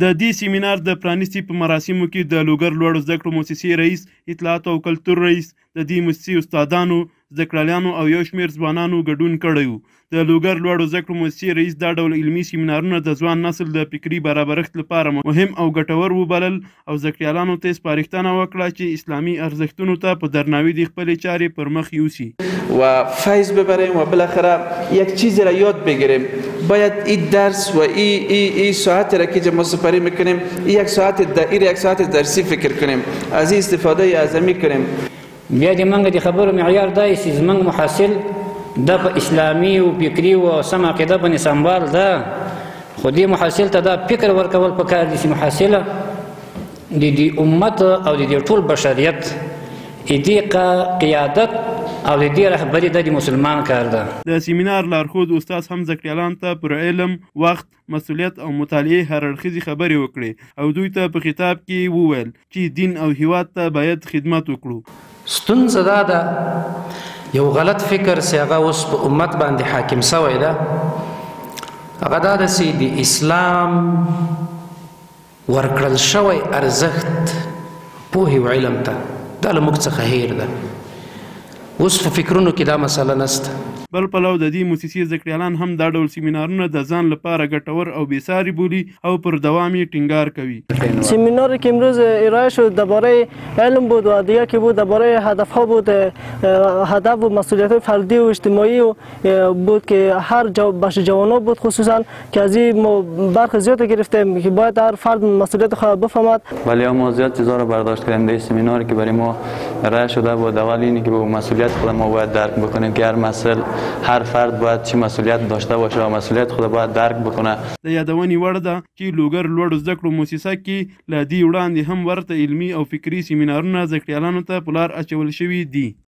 د دې سیمینار د پرانیستې په مراسمو کې د لوګر لوړو زده کړو موسسې رئیس، اطلاعاتو او کلتور رئیس، د دې موسسې استادانو، زده کړیالانو او یو شمېر ځوانانو ګډون کړی و. د لوګر لوړو زده کړو موسسې رئیس دا ډول علمي سیمینارونه د ځوان نسل د فکري برابرښت لپاره مهم او ګټور وبلل او زده کړیالانو ته یې سپارښتنه وکړه چې اسلامي ارزښتونو ته په درناوي دې خپلې چارې پر مخ یوسي. و فیض ببریم و بالاخره یک چیزی را یاد بگیریم. باید این درس و ای ساعت را که ما سپری میکنیم، یک ساعت یک ساعت درسی فکر کنیم، از این استفاده اعظمی کنیم. بیا د موږ د خبرو معیار دا چې زموږ محصل دا په اسلامي او فکري او سم عقیده باندې سمبال ده، خو دې محصل ته دا فکر ورکول پکار دي چې محصله د دې امت او د دې ټول بشریت دې قیادت او د دې رهبري د مسلمان کار ده. د سیمینار لارښود استاد هم زده کړیالانو ته پر علم، وخت، مسؤلیت او مطالعې هر اړخیزې خبرې وکړې او دوی ته په خطاب کې وویل چې دین او هیواد ته باید خدمت وکړو. ستونزه دا ده، یو غلط فکر چې هغه اوس په امت باندې حاکم سوی ده، هغه دا ده چې د اسلام ورکړل شوی ارزښت پوهې او علم ته دا له موږ څخه هېر ده. اوس په فکرونو کې دا مسله نشته. بل پلو د دې موسسې زده کړیالان هم دا ډول سیمینارونه د ځان لپاره ګټور او بېساري بولي او پر دوام یې ټینګار کوي. سمیناری که امروز ارائه شد درباره علم بود و دیگه که بود درباره هدف ها بود، هدف و مسئولیت فردی و اجتماعی بود که هر بخش جوانان بود، خصوصا که از این ما برخ زیاد گرفتیم که باید هر فرد مسئولیت خود بفهمد. ولی ما زیاد چیزا رو برداشت کردیم در سمیناری که برای ما ارائه شده بود. اول اینی که مسئولیت خود ما باید درک بکنیم که هر مسئله هر فرد باید چی مسئولیت داشته باشه و مسئولیت خود باید درک بکنه. د یادونې وړ ده چې لوګر لوړو زده کړو موسسه کې له دې وړاندې هم ورته علمي او فکري سیمینارونه زده کړیالانو ته په لار اچول شوي دي.